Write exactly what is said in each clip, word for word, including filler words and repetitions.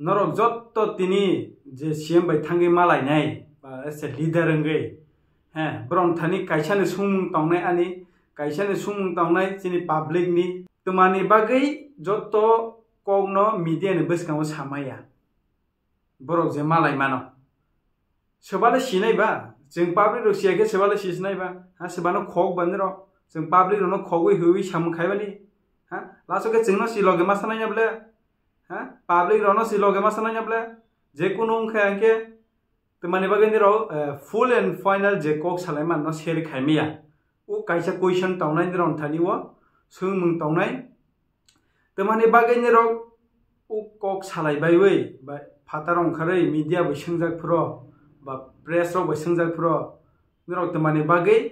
Norok jotto tini je C M bai thangwi malainai, ba as a leader wngwi, he, borok thani kaisani sungmung tongnai ani, kaisani sungmung tongnai chini public ni. Twmani bagwi jotto kokno media ni bwskango samaya. Borok je malai mano. Swbale sinai ba, chwng public rok siya khe swbale sisinai ba. Ha, swbano khok ba nirok. Chwng public rokno khogwi hwiwi samung khaibani. Ha, laso khe chwngno si loge ma sanai na ble. Ha, public rokno si loge ma sanai na ble. Je kunu wngkha hwnkhe, twmani bagwi nirok, eh, full and final je kok salai manno share khaimaya. O kaisa question tongnai nirok thani o, swngmung tongnai. Twmani bagwi nirok o kok salai baiwi, ba phataro wngkharwi media bai swngjak phuro, ba press rok bai swngjak phuro, nirok twmani bagwi,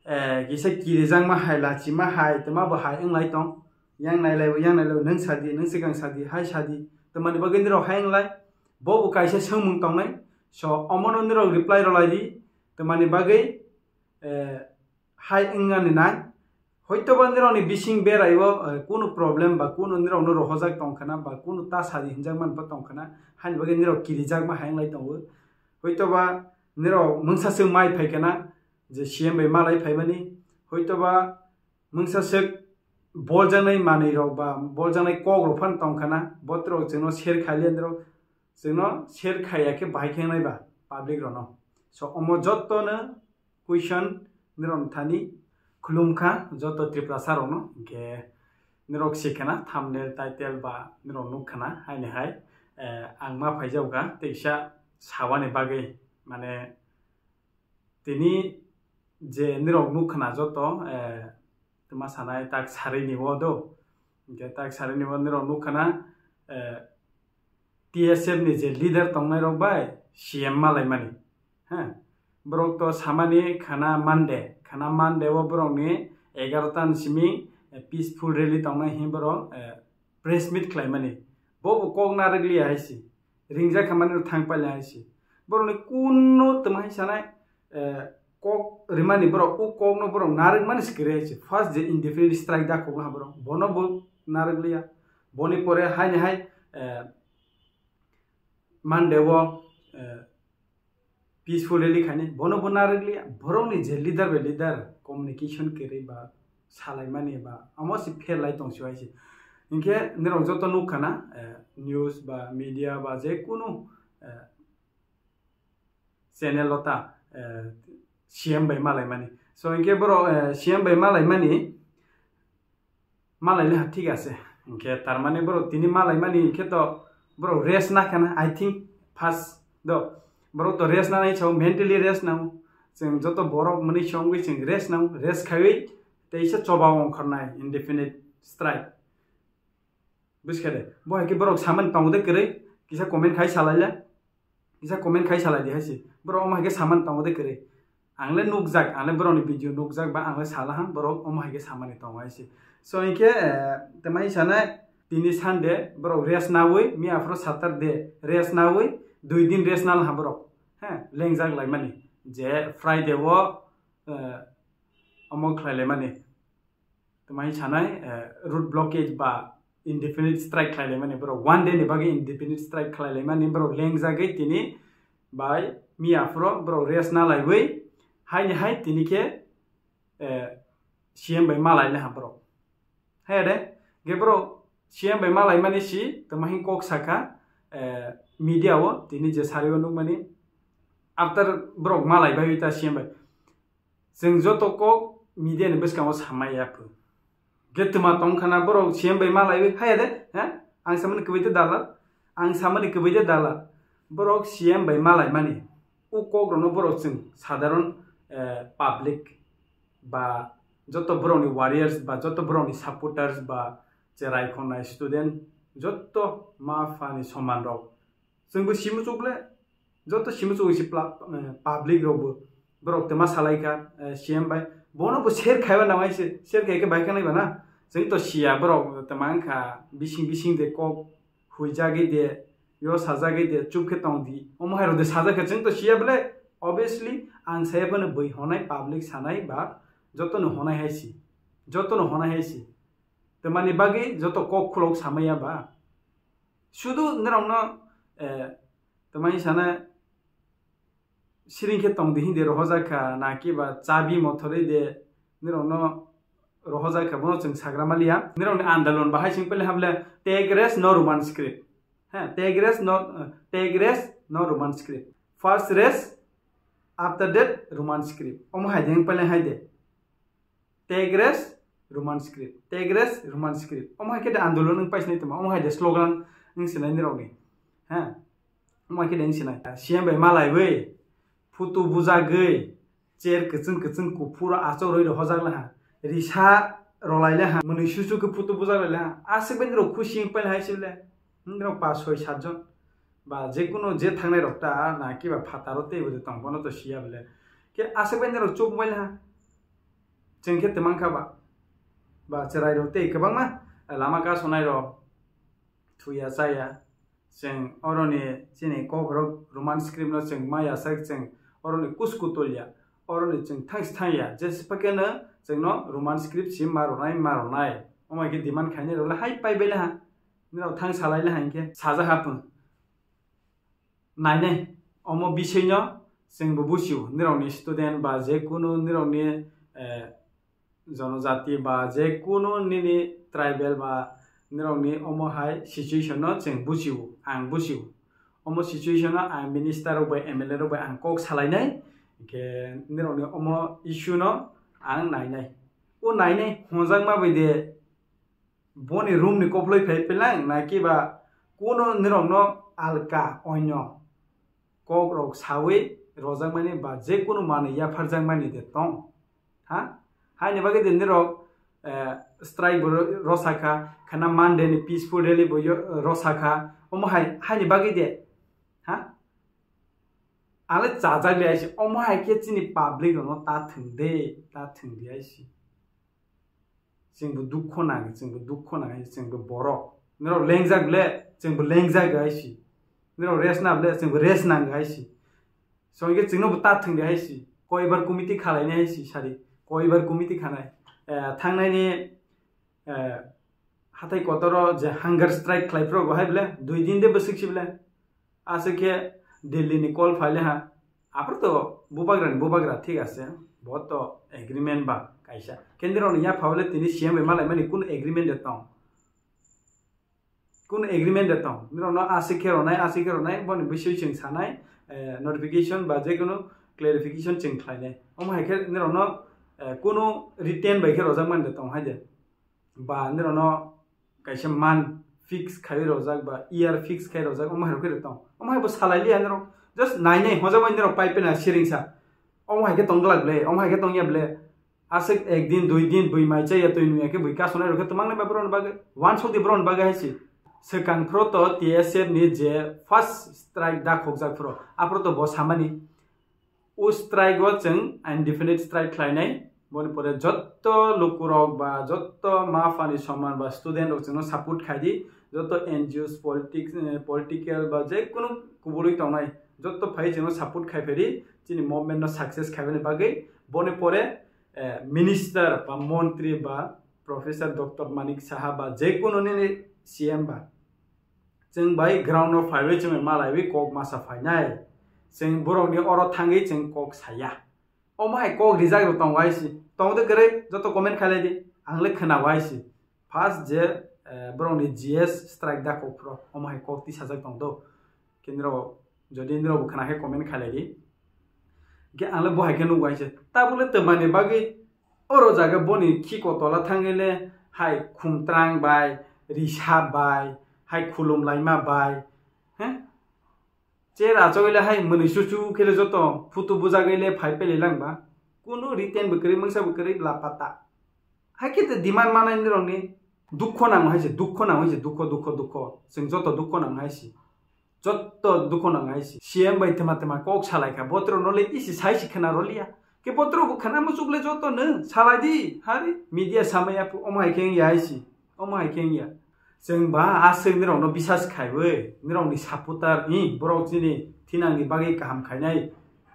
eh, kisa kirijakma hai, lachima hai, twma bo hai wnglai tong. Yang nailai bo, yang nailai bo, nwng sadi, nwng swkang sadi, hai sadi. Twmani bagwi nirok hai wnglai. Bo bo kaisa swngmung tongnai. So, omono nirok reply rwlai di. Twmani bagwi, eh, hai wngnani nai. Hoitoba nirokni bising beraio, eh, kunu problem ba kunu nirokno rohorjak tongkhana ba kunu ta sadi hinjak manba tongkhana, haini bagwi nirok kirijakma hai wnglai tongo. Hoitoba nirok mungsa swk mai phaikana je C M bai malai phaimani. Hoitoba mungsa swk boljaknai manwirok ba boljaknai kokrok phano tongkhana, botrok chwngno share khailiya nirok chwngno share khaiya khe bahai khe wngnai ba public rokno. So omo jottono question nirok thani khulumkha joto Tiprasa rokno, hinkhe nirok sikhana thumbnail, title ba nirok nukkhana haini hai, eh, ang ma phaijago kha teisa sawani bagwi, mane tini je nirok nukkhana joto, eh, twma sanai tak sarini o do, hinkhe tak sarini o nirok nukkhana, eh, T S F ni je leader tongnai rok bai C M malaimani. Ha, borok to samani khana Monday, khana Monday o borok ni egarota ni simi, eh, peaceful rally tongnai hin borok, eh, press meet khlaimani. Bo bo kok narwk liya hai si, ringjak kha mani thang paila hai si. Borok ni kunu twma hai sanai, eh, kok rimani borok, o kokno borok narwkmani se kwrwi hai se. First je indefinite strike da kokno ha borok, bono bo narwk liya. Boni pore haini hai, eh, Monday o, eh, peaceful rally khaini, bono bo narwk liya. Borokni je leader by leader communication kwrwi ba salaimani ba amo se pher lai tong se hai se. Hinkhe nirok joto nukha na, eh, news ba media ba je kunu, eh, channel o ta, eh, C M bai malaimani. So, hinkhe borok, eh, C M bai malaimani, malaile ha thik ase. Hinkhe tarmani borok tini malaimani hinkhe to borok rest nakhana, I think, first do. Borok to rest nanai sao, mentally rest nango. Chwng joto borok mani songwi chwng rest nango, rest khaiwi teisa choba ongkhornai, indefinite strike. Bujikhade, bo hai khe borok samani tongo de kwrwi, kisa comment khai salaile, kisa comment khai salai di hai se. Borok omo hai khe samani tongo de kwrwi. Ang le nukjak, ang le borokni video nukjak ba ang le sala ham borok omo hai khe samani tongo hai se. So hinkhe, eh, tama hi sanai tini Sunday borok rest nawi, mi aphuru Saturday rest nawi, dui din rest nal ha borok. He, lengjak laimani je Friday o, eh, omo khlai laimani. Tama hi sanai, eh, road blockage ba indefinite strike khlai laimani borok, one day ni bagwi indefinite strike khlai laimani borok lengjagwi tini bai mi aphuru borok rest na laiwi haini hai tini khe, eh, C M bai malai le ha borok. Hai de, ge borok C M bai malai mani si tama hi kok saka, eh, media o tini je sari o nukmani after borok malai bai ta C M bai. Chwng joto kok media ni bwskango samai ya phu. Ge twma tong khana borok C M bai malaiwi haya de, ha? Ang samani kwbai de dalal. Ang samani kwbai de dalal. Borok C M bai malaimani. O kok rokno borok chwng sadharon, eh, public ba joto borokni warriors ba joto borokni supporters ba cherai khonai student joto ma phani soman rok. Chwngbo simuchuk le, joto simuchuk si pla-, eh, public rokbo. Borok tama salaikha, eh, C M bai. Bono bo share khaiba nang ai se, share khai khe bai khanai ba na. Chwng to siya borok tama wngkha bising bising de kok huijagwi de, yo sajagwi de, chup khe tong di. Omo hai rok de sajak khe chwng to siya bole, obviously, ang saya bono bui honai public sanai ba, joto no honai hai si. Joto no honai hai si. Tamani bagwi joto kok khulok samaya ba. Sudu norokno eh, tamani sana siring khe tong di hindi rohojak kha, na kiba chabi mothorwi de nirokno rohojak kha, bono chwng sagra maliya. Nirokni andolon bahai sing pele hable, take rest, no Roman script. Ha, take rest, no, take rest, no Roman script. First rest, after that Roman script. Omo hai de pele hai de. Take rest, Roman script. Take rest, Roman script. Omo hai khe de andolon wng paisnai tongma. Omo hai de slogan wng sinai nirokni. Ha. Omo hai khe de wng sinai. C M bai malaiwi, photo bujagwi, chair kwchwng kwchwng kuphur achorwi rohojak laha. Risa rolai laha. Mwnwi susu khe photo bujak lai laha. Aswk bai nirok khusi wng pailahai sibole. Nirok pas soi sat jon. Ba je kuno je thangnai rok ta na kiba phataro tei bo tong bono to siya bole. Khe aswk bai nirok chuk bai laha. Chwng khe twmang kha ba. Ba chwrai rok tei kwbangma lama kasonai rok thuya chaya. Chwng oroni chini kok rok Roman script no chwng maya sak chwng oroni kusku tolya. Oroni chwng thangs thangya. Jesa phakeno chwngno Roman script si ma ronai ma ronai. Omo khe demand khainai rok le hai pai bai laha. Nirok thang salai laha hinkhe saja hapung. Nainai, omo bisingno chwngbo buchio, nirokni student ba je kunu nirokni, eh, jonojati ba je kunu nini tribal ba nirokni omo hai situation no chwng buchio, ang buchio. Omo situation no ang minister rok bai, M L A rok bai ang kok salainai, hinkhe nirokni omo issue no ang nainai. O nainai, honjakma bai de, boni room ni koploi phai pelang na kiba kuno nirokno alka onyo kok rok sawi rojakmani ba je kunu manwi yapharjakmani de tong. Ha? Haini bagwi de nirok, eh, strike bo ro-, rosakha, khana Monday ni peaceful rally bo yo-, rosakha. Omo hai, haini bagwi de. Ha? Ale chajak le aisi. Omo hai khe chini public rokno ta thwng de, ta thwng de aisi. Chwngbo dukho nang, chwngbo dukho nang, chwngbo borok. Norok lengjak le, chwngbo lengjak hai si. Norok rest na le, chwngbo rest nang hai si. Songke chwngno bo ta thwng de hai si. Koibar committee khalai nai hai si sari. Koibar committee khanai. Eh, thangnai ni, eh, hatai kotoro je hunger strike khlai pro bo hai ble, dui din de bwswk si ble. Aswk khe Delhi ni call phai le ha. Aphuru to bubagra ni bubagra thik ase. Bo to agreement ba kaisa. Kendro ni yapha le tini C M bai malai mani kun agreement de tong. Kun agreement de tong. Nirok no aswk khe ronai, aswk khe ronai, boni bising chwng sanai, eh, notification ba je kunu clarification chwng khlai nai. Omo hai khe nirok no, eh, kunu written bai khe rojak mani de tong hai de. Ba nirok no kaisa month fix khai rojak ba year fix khai rojak, omo hai rok khe tong. Omo hai bo salai liya nirok. Just nai nai hojak bai nirok pai pena siring sa. Omo hai khe tong glak ble, omo hai khe tong ya ble. Aswk ek din, dui din, bui mai chaya twi nung ya khe bui kasonai rok khe twmang nai ba borok ni bagwi. Wansok di borok ni bagwi hai si. Swkang phro to T S F ni je first strike da khokjak phro. Aphro to bo samani. O strike o chwng indefinite strike khlainai. Boni pore jotto lukurok ba jotto ma phani soman ba student rok chwngno support khai di. Jotto N G Os, politics, eh, political ba je kunu kuburwi tongnai jotto phai chwngno support khai phai di. Chini movement no success khaibani bagwi. Boni pore, eh, minister ba montri ba Professor Doctor Manik Saha ba je kunu nini C M ba. Chwng bai ground o phaiwi chwng bai malaiwi kok masa phainai. Chwng borokni oro thangwi chwng kok saya. Omo hai kok rijak rok tongo hai si. Tong de kwrwi joto comment khailai di. Ang le khwna hai si. First je, eh, borokni G S strike da kok phro. Omo hai kok tisajak tong do. Khe nirok jodi nirok bo khwna khe comment khailai di. Hwnkhe ang le bo hai khe nukgo hai se. Tabuk le twmani bagwi oro jaga boni khiko tola thangwi le hai khumtrang bai, risa bai, hai khulum laima bai. He? Chair achogwi le hai mwnwi chuchu khe le joto photo bujagwi le phai pele lang ba. Kunu written bo kwrwi, mungsa bo kwrwi, lapata. Hai khe te demand manai nirokni dukho nang hai se, dukho nang hai se, dukho, dukho, dukho. Chwng joto dukho nang hai se. Jotto dukho nang hai si. C M bai twma twma kok salai kha. Botro no le isi sai si khwna rw liya. Khe botro bo khwna muchuk le jotto no salai di. Hari media samaya pu omo hai khe wng ya hai si. Omo hai khe wng ya. Chwng ba aswk nirok no bisas khaiwi, nirok ni supporter ni borok chini thinang ni bagwi kaham khainai.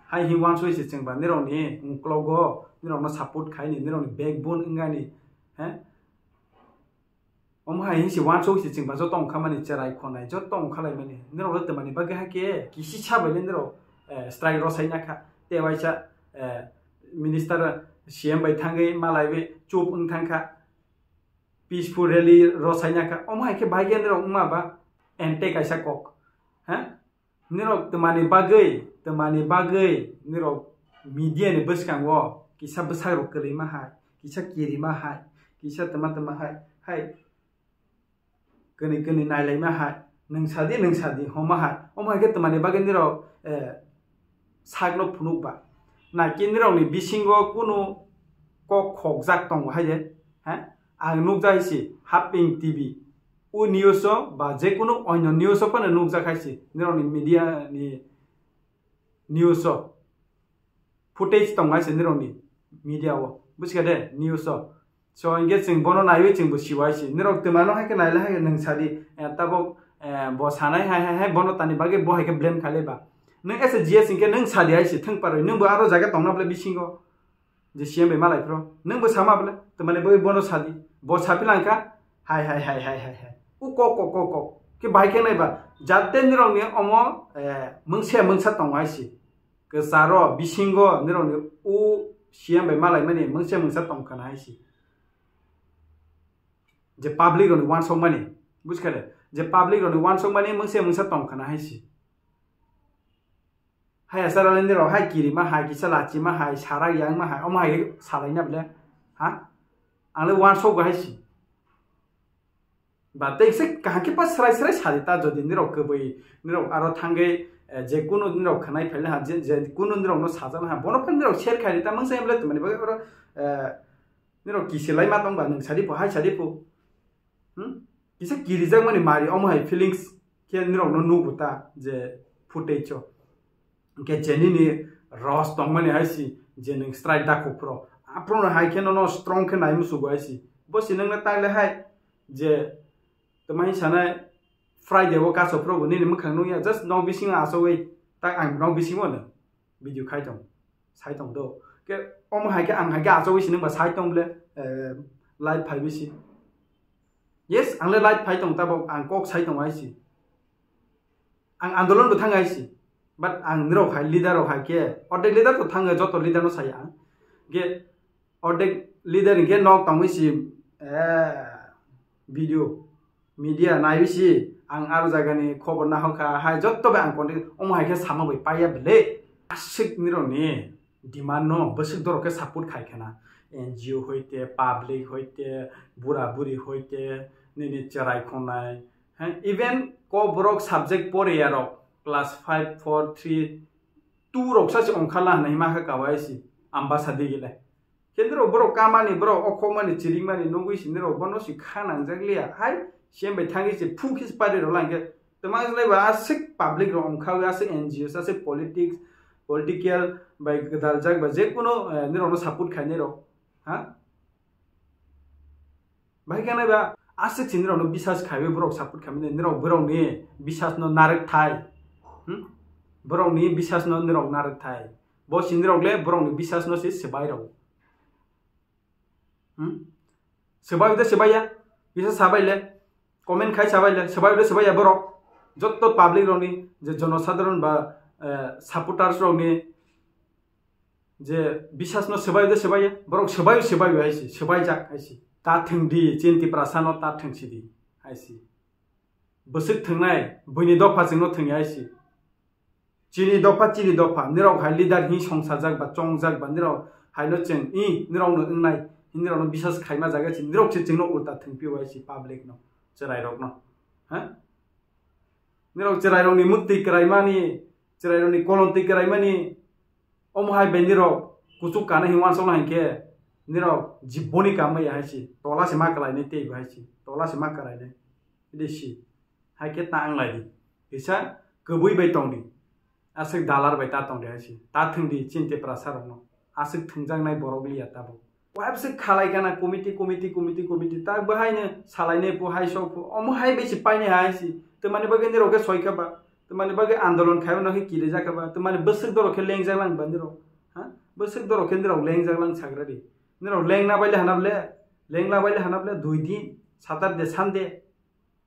Hai hi wansoi se chwng ba nirok ni uklogo, nirok no support khaini, nirok ni backbone wngani. He? Omo hai hinsi wansuk si chwng ba joto wngkha mani cherai khonai joto wngkha lai mani. Nirok le twmani bagwi hakhe kisi sa bai le nirok, eh, strike rw sai nakha. Tei waisa, eh, minister C M bai thangwi malaiwi chup wng thangkha. Peaceful rally rw sai nakha. Omo hai khe bai khe nirok wngma ba ente kaisa kok. Ha? Nirok twmani bagwi, twmani bagwi nirok media ni bwskango kisa bwsarok kwlwima hai, kisa kirima hai, kisa twma twma hai, hai kwnwi kwnwi nailaima hai, nwng sadi, nwng sadi homa hai. Omo hai khe twmani bagwi nirok, eh, sakno phunuk ba. Naki nirokni bisingo kunu kok khokjak tongo hai de, ha? Ang nukjak hai si Haping T V. O news o ba je kunu onyo news o phano nukjak hai si, nirokni media ni news o footage tong hai si nirokni media o, bujiga de, news o. So, hinkhe chwng bono naiwi chwngbo siwai si. Nirok twmano hai khe naila hai khe nwng sadi, eh, tabuk, eh, bo sanai hai, hai, hai, bono tani bagwi bo hai khe blame khailai ba. Nwng as a G S hinkhe nwng sadi hai si, thwng parwi. Nwngbo aro jaga tongna bwle bisingo. Je C M bai malai phro. Nwngbo sama bwle. Twmani bagwi bono sadi. Bo saphi langkha. Hai, hai, hai, hai, hai, hai. U kok, kok, kok, kok. Khe bai khe nai ba. Jate nirokni omo, eh, mungsa, mungsa tong hai si. Kwcharo, bisingo, nirokni u C M bai malaimani mungsa, mungsa tong khana hai si. Je public rokni wansokmani, bujikhade, je public rokni wansokmani mungsa mungsa tong khana hai si. Hai asaralani rok hai kirima hai, kisa lachima hai, sarak yangma hai, omo hai salaina bwle, ha? Ang le wansok hai si. Ba tei se kaham khe pa srai srai sadi ta, jodi nirok kwbwi, nirok aro thangwi, eh, je kunu nirok khanai phaila ha, je, je kunu nirokno sajak ha, bono phan nirok share khai ta mungsa bwle twmani bagwi oro, eh, nirok kisilai ma tong ba, nwng sadi pho, hai sadi pho. Hmm? Kisa kirijakmani mari omo hai feelings khe nirokno nugo ta je footage o. Hwnkhe je nini ros tongmani hai si je nwng strike da kok phro. Aphrono hai khe nono strong khe nai musugo hai si. Bo si nwngno tagle hai je twmai sanai Friday o kaso phro bo nini mwkhang nukya just nok bisingo achawi tak ang nok bisingo no video khai tong. Sai tong do. Ke omo hai khe ang hai khe achawi si nwng ba sai tong bwle, eh, live phaiwi si. Yes, ang le live phai tong tabok, ang kok sai tong hai si. Ang andolon bo thang hai si. But ang nirok hai leader rok hai khe, ordek leader to thang joto leader no sai ang. Ge ordek leader hwnkhe nok tongwi si, eh, video, media naiwi si, ang aro jagani khobor naho kha, hai jotto bai ang contact, omo hai khe sama bai paiya bwle. Aswk nirokni demand no bwswk dorok khe support khai khana, N G O hoite, public hoite, bura buri hoite, nini cherai khonai, ha, even kok borok subject poriya rok class five, four, three, two rok sa se ongkha la hinwi ma kha kawai si Ambasa digilai. Khe nirok borok kamani, borok okhokmani, chiringmani nugwi si nirok bono si kha nangjak liya. Hai, C M bai thangwi se phu khe se pari rwla hwnkhe twma wngjalai ba aswk public rok ongkha wi, aswk N G Os, aswk politics, political bai gwdaljak ba je kunu, eh, nirokno support khainai rok. Ha? Bahai khe nai ba aswk si nirokno bisas khaiwi borok support khaimani, nirok borokni bisasno narwk thai. Hmm? Borokni bisasno nirok narwk thai. Bo si nirok le borokni bisasno se swbai rok. Hmm? Swbai de swbai ya. Kisa sabai le. Comment khai sabai le. Swbai de swbai ya borok. Jotto public rokni je jonosadharon ba, eh, supporters rokni je bisasno swbai de swbai ya. Borok swbai swbai hai si. Swbai jak hai si. Ta thwng di, chini Tiprasa no ta thwng si di. Hai si. Bwswk thwngnai, buini dopha chwngno thwngya hai si. Chini dopha, chini dopha, nirok hai leader hini songsajak ba chongjak ba nirok haino chwng, i, nirokno wngnai, nirokno bisas khaima jaga si, nirok se chwngno ulta thwngpio hai si public no, chwrai rokno. Ha? Nirok chwrai rokni muktwi kwraimani, chwrai rokni kolon twi kwraimani, omo hai bai nirok kuchuk kana hini wansokna hinkhe nirok jiboni kamai hai si, tola se ma kwlainai teibo hai si, tola se ma kwlainai. Ede si, hai khe ta wng lai di. Kisa kwbwi bai tong di. Aswk dalar bai ta tong di hai si. Ta thwng di chini Tiprasa rokno. Aswk thwngjaknai borok liya tabuk. Wahai bwswk khalai kana committee, committee, committee, committee. Ta bo haino salainai phu, hai sok phu. Omo hai bai si painai hai si. Twmani bagwi nirok khe soi kha ba. Twmani bagwi andolon khai no khe kirijak kha ba. Twmani bwswk dorok khe lengjak lang ba nirok. Ha? Bwswk dorok khe nirok lengjak lang sagra di. Nirok lengna baile hana bole, lengna baile hana bole dui din, Saturday, Sunday,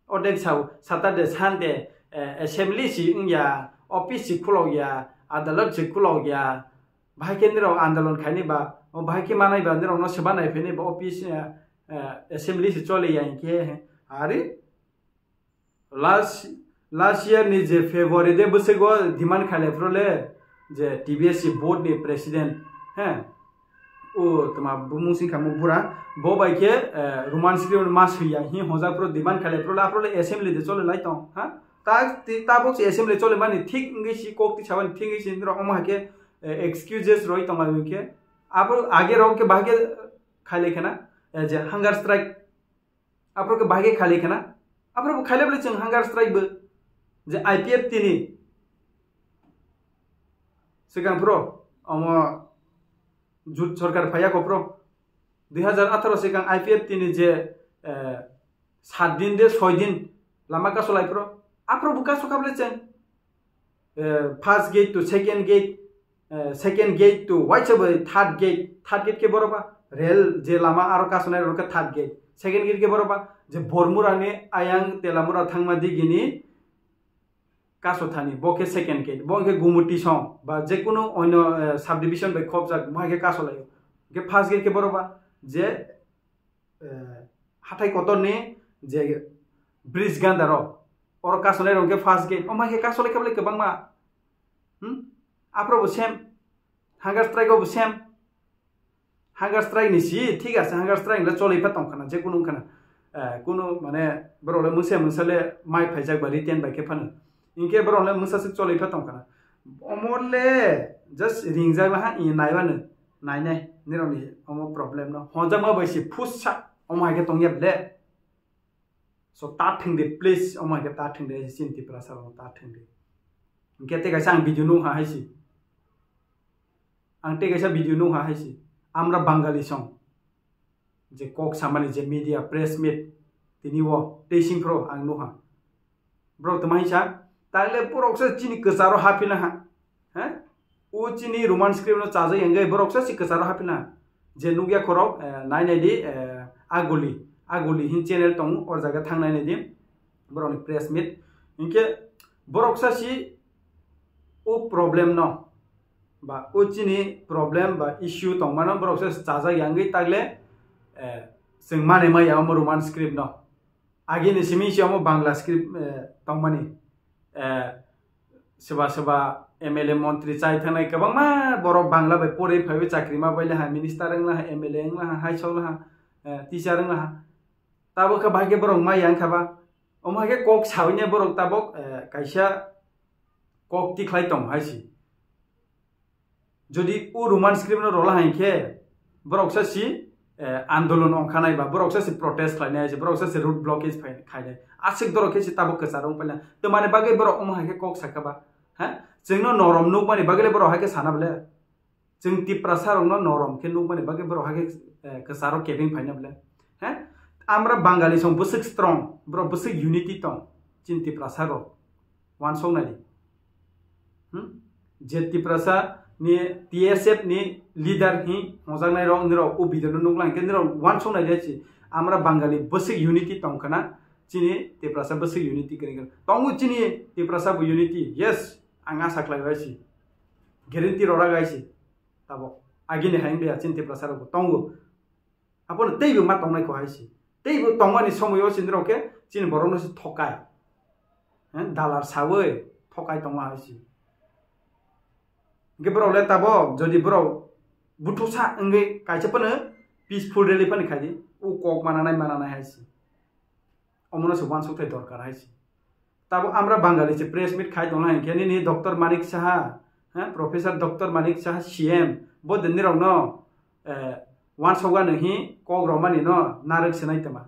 odek sao Saturday, Sunday, eh, assembly si wngya, office si khulokya, adalot si khulokya, bahai khe nirok andolon khaini ba, o bahai khe manai ba nirok no seba nai phini ba office, eh, eh, assembly si choli ya hinkhe, ari last, last year ni je February de bwswk o demand khailai phuru le je T B S C board ni president, he, o tma bumung sing kha mo bura, bo bai khe, eh, Roman script ma swiya hi hoja phuru demand khailai phuru le aphuru le assembly de choli lai tong, ha? Ta, ti, tabuk se assembly choli mani thik wngwi si kok ti sabani thik wngwi si nirok omo hai khe, eh, excuses roi tong lai khe. Abo age rok khe bahai khe khailai khana, eh, je hunger strike. Aphuru khe bahai khe khailai khana. Aphuru bo khailai bole chwng hunger strike bo. Je I P F T ni. Swkang phuru, omo jut sarkar phaiya kho phuru. Dui hazar atharo swkang I P F T ni je, eh, sat din de soi din lama kaso lai phuru. Aphuru bo kaso kha bole chwng. Eh, first gate to second gate, eh, second gate to waisa bai third gate, third gate khe boro ba rail je lama aro kasonai rok khe third gate, second gate khe boro ba je Bormura ni ayang Telamura thangma digini kaso thani, bo khe second gate, bo khe Gumuti song ba je kunu onyo, eh, subdivision bai khopjak, bo hai khe kaso laio. Khe first gate khe boro ba je eh, hathai kotor ni je bridge ganda rok, oro kasonai rok khe first gate, omo hai khe kasolai khe bole kwbangma, hmm? Aphuru bo same, hunger strike o bo same, hunger strike ni si thik ase, hunger strike le choli pha tong khana, je kunu wng khana, eh, kunu mane borok le mungsa mungsa le mai phaijak ba written bai khe phano, hinkhe borok le mungsa se choli pha tong khana, omo le just ringjak laha, i nai mano. Nainai, nirokni omo problem no. Honjakma bai se phusa, omo hai khe tongya ble. So, ta thwng de, please, omo hai khe ta thwng de, chini Tiprasa rok ta thwng de. Hinkhe tei kaisa ang video nukha hai se. Ang tei kaisa video nukha hai se. Amra Bangali song. Je kok samani je media, press meet, tini o tei sing phro ang nukha. Borok tama hinsa, tagle borok se chini kwcharo hapina ha. He? O chini Roman script no chajak yangwi borok se si kwcharo hapina ha. Je nukya khorok, eh, nai nai di, eh, Aguli, Aguli hin channel tongo, or jaga thang nai nai di. Borokni press meet. Hinkhe borok sa si o problem no, ba o chini problem ba issue tongmano borok se chajak yangwi tagle, eh, chwng mane maya omo Roman script no. Agini simi si omo Bangla script, eh, tongmani. Eh, soba soba M L A montri chai thangnai kwbangma borok Bangla bai porwi phaiwi chakri ma bai laha, minister wng laha, M L A wng laha, haisok laha, eh, teacher wng laha. Tabuk khe bahai khe borok maya wngkha ba. Omo hai khe kok sawi ne borok tabuk, eh, kaisa kok tikhlai tong hai si. Jodi o Roman script no rola hai khe, borok sa si, eh, andolon ongkha nai ba, borok sa si protest khlai nai, borok sa si road blockage phai, khai nai. Aswk dorok khe si tabuk kwcharo wng paina. Twmani bagwi borok omo hai khe kok sakha ba? Ha? Chwngno norom nukmani bagwi le borok hai khe sana bole. Chwng Tiprasa rokno norom khe nukmani bagwi borok hai khe, eh, kwcharo kebeng phaina bole. He? Amra Bangali song bwswk strong, borok bwswk unity tong, chini Tiprasa rok. Wansok nai di. Hmm? Je Tiprasa ni T S F ni leader hi hongjaknai rok, nirok o video no nuklang khe nirok wansok nai di si. Amra Bangali bwswk unity tong khana, chini Tiprasa bwswk unity kwrwi khe. Tongo chini Tiprasa bo unity, yes, ang asa khlai bai si. Guarantee rora gai si. Tabuk. Agini hai wngya chini Tiprasa rok bo tongo. Abono teibo ma tongnai kho hai si. Teibo tongmani somoyo chini rok khe chini borok no se thokai. He, dalar sawi thokai tongma hai si. Hingke borok le tabuk jodi borok buthusa wngwi kaisa phano peaceful rally phano khai di. O kok mananai mananai hai si. Omono se wansukthai dorkar hai se. Tabuk amra Bangali se press meet khai tongna hinkhe nini Doctor Manik Saha, ha, Professor Doctor Manik Saha C M, bo de nirokno, eh, wansokgani hi kok romani no narwk sinai tama.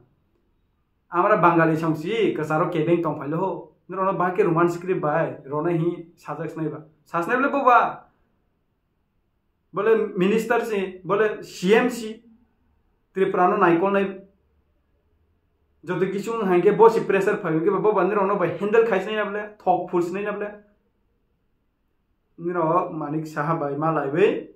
Amra Bangali songsi kwcharo kebeng tongphailo ho. Nirokno bahai khe Roman script bai rona hi sajak sinai ba. Sasnai bole boba. Bole minister si, bole C M si, Tripura no naikolnai joto kisu wng hai khe bo si pressure phai khe bo bani rok no bai handle khai sinai na bole, thok phul sinai na bole. Nirok Manik Saha bai ma laiwi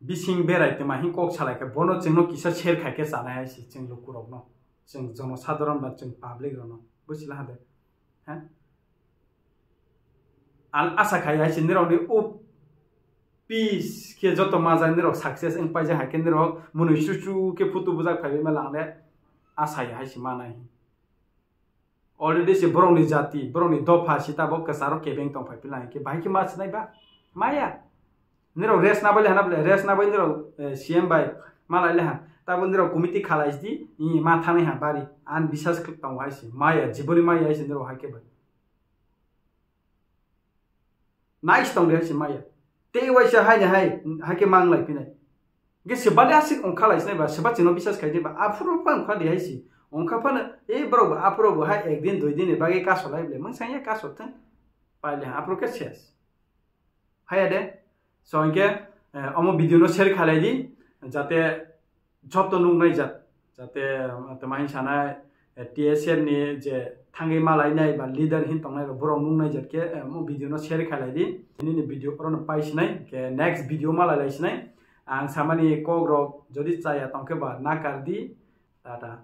bising berai tma hin kok salai khe bono chwngno kisa share khai khe chanai hai se chwng lukurokno, chwng jono sadharon ba chwng public rokno, buchila hade? Ha? Ang asa khai hai se nirokni up peace khe joto majak nirok success wng paijak hai khe nirok mwnwi chuchu khe photo bujak phaiwi ma lang le asa ya hai se manai. Already se borokni jati, borokni dopha se tabok kwcharo kebeng tong phai pila hinkhe bahai khe ma sinai ba? Maya. Nirok rest na bai le hana bole, rest na bai nirok, eh, C M bai malai le ha. Tabok nirok committee khalai sidi, i ma thanai ha bari. An bisas khlai tongo hai se. Maya, jiboni maya hai se nirok hai khe bai. Nice tong de hai se maya. Tei waisa hai ni hai, hai khe mang lai phinai. Ge seba de asik ongkha lai sinai ba, seba chino bisas khai de ba, aphuru pa ongkha de hai se. Ongkha phano, e borok bo, aphuru bo hai ek din, dui din ni bagwi kaso lai bole. Mung sangya kaso thang. Pai le ha, aphuru khe ses. Haya de. So, hinkhe, eh, omo video no share khalai di, jate joto nuknai jat, jate, eh, tama hin sanai, eh, T S F ni je thangwi malainai ba leader hin tongnai rok, borok nuknai jat khe, eh, omo video no share khalai di. Nini video oro no pai sinai, ke next video malai lai sinai. Ang samani kok rok jodi chaya tongkhe ba nakar di. Tata.